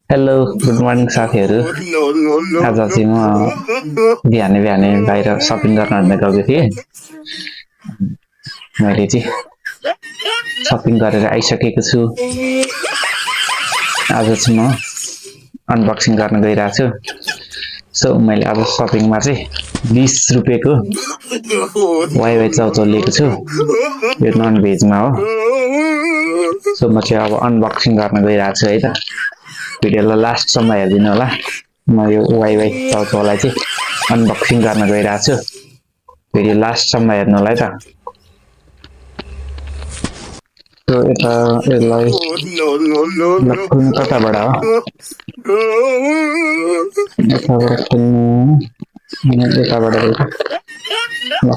Hello good morning साथीहरू। आज चाहिँ बिहानै बिहानै बाहिर सपिङ गर्न हिँड्न गएको थिएँ। मैले चाहिँ सपिङ गरेर आइसकेको छु। आज चाहिँ म अनबक्सिङ गर्न गइरहेको छु। सो मैले आज सपिङमा चाहिँ 20 रुपियाँको वाइवाई चाउचाउ लिएको छु। यो नन भेजमा हो। सो म चाहिँ अब अनबक्सिङ गर्न गइरहेको छु है त। भिडियोलाई लास्टसम्म हेरिदिनु होला। म यो वाइवाई चाउचाउलाई चाहिँ अनबक्सिङ गर्न गइरहेको छु। भिडियो लास्टसम्म हेर्नु होला है त। सो यता यसलाई खोल्नु कताबाट हो? यताबाट खोल्नु, यताबाट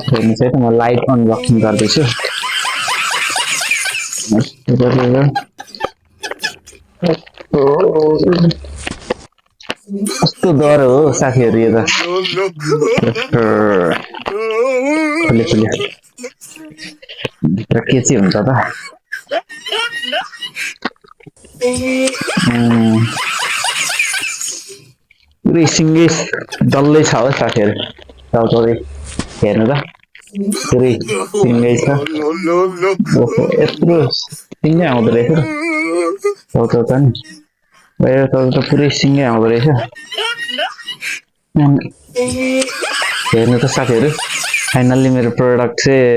खोल्नु चाहिँ म लाइट अनबक्सिङ गर्दैछु। कस्तो डर हो साथीहरू यो त। खोल्यो खोल्यो, भित्र के चाहिँ हुन्छ त? पुरै सिङ्गै डल्लै छ हो साथीहरू। चाउचाउ हेर्नु त, पुरै सिङ्गै छ। यत्रो सिङ्गै आउँदो रहेछ त चाउचाउ त नि। बाहिर त पुरै सिङ्गै आउँदो रहेछ। हेर्नु त साथीहरू, फाइनल्ली मेरो प्रडक्ट चाहिँ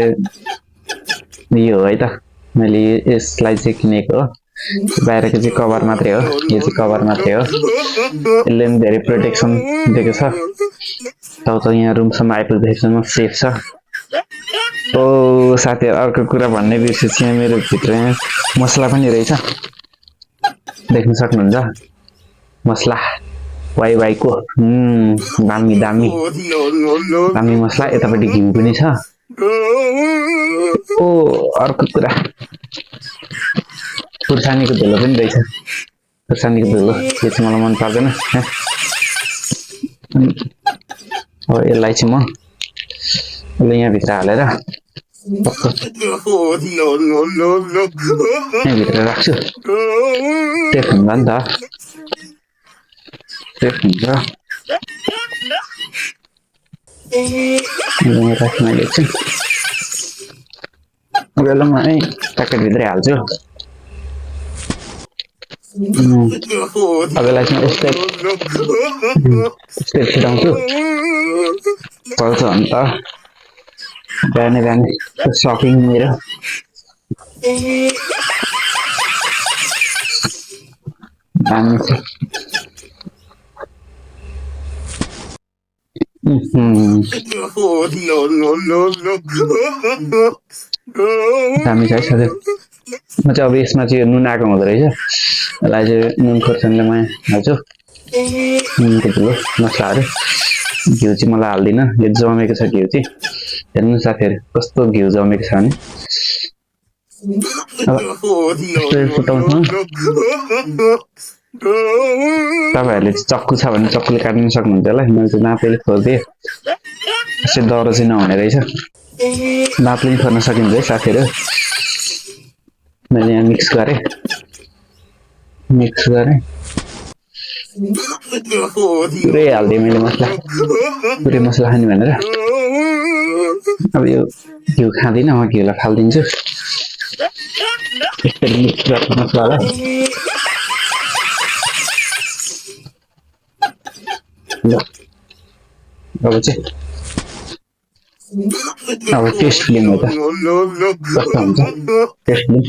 यो हो है त। मैले यसलाई चाहिँ किनेको हो। बाहिरको चाहिँ कभर मात्रै हो, यो चाहिँ कभर मात्रै हो। यसले पनि धेरै प्रोटेक्सन दिएको छ। चाउचाउ यहाँ रुमसम्म आइपुग्दैसम्म सेफ छ। ओ साथीहरू, अर्को कुरा भन्नै बिर्सेछु, यहाँ मेरो भित्र यहाँ मसला पनि रहेछ, देख्न सक्नुहुन्छ। मसला वाइवाईको दामी दामी दामी मसला। यतापट्टि घिउ पनि छ। ओ अर्को कुरा, खुर्सानीको धुलो पनि रहेछ। खुर्सानीको धुलो यो चाहिँ मलाई मन पर्दैन। अब यसलाई चाहिँ म यहाँभित्र हालेर यहाँभित्र राख्छु। सेफ हुन्छ नि त, सेफ हुन्छ। मैले एकछिन बेलामा है प्याकेटभित्रै हाल्छु। अब यसलाई चाहिँ यस्तै छिटाउँछु। चल्छ अन्त बिहानै बिहानै सपिङ मेरो दामी छ। दामी छ है साथी। म चाहिँ अब यसमा चाहिँ नुन आएको हुँदो रहेछ। यसलाई चाहिँ नुन खोर्सानीले म हाल्छु। नुनको धुलो मसलाहरू। घिउ चाहिँ मलाई हाल्दिनँ, यो जमेको छ घिउ चाहिँ। हेर्नु साथीहरू कस्तो घिउ जमेको छ भने। फुटाउँछु। तपाईँहरूले चक्कु छ भने चक्कुले काट्नु सक्नुहुन्छ होला। मैले चाहिँ नापेले खोलिदिएँ। यसै डह्रो चाहिँ नहुने रहेछ। नापले पनि खोल्न सकिन्छ है साथीहरू। मैले यहाँ मिक्स गरेँ पुरै हालिदिएँ मैले मसला। पुरै मसला खाने भनेर। अब यो घिउ खाँदिनँ, म घिउलाई फालिदिन्छु। यसरी मिक्स गर्छु मसलालाई। अब चाहिँ अब टेस्ट लिनु त कस्तो हुन्छ टेस्ट लिनु।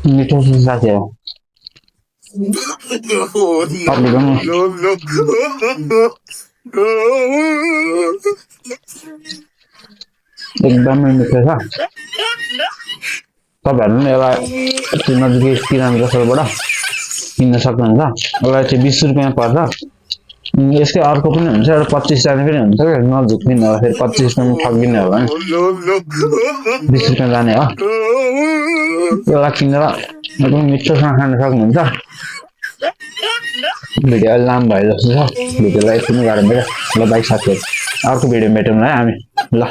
मिठो छ साथीहरू। एकदमै मिठो छ। तपाईँहरू पनि यसलाई नजिकै किराना पसलबाट किन्न सक्नुहुन्छ। यसलाई चाहिँ 20 रुपियाँ पर्छ। यसकै अर्को पनि हुन्छ, एउटा 25 जाने पनि हुन्छ क्या। नझुक्दिनु होला, फेरि 25 रुपियाँमा ठगिदिनु होला नि। 20 रुपियाँ जाने हो। यसलाई किनेर एकदम मिठोसँग खान सक्नुहुन्छ। भिडियो अलि लामो भयो जस्तो छ भिडियोलाई यति नै गरौँ ल बाइक साथीहरू अर्को भिडियोमा भेटौँ है हामी ल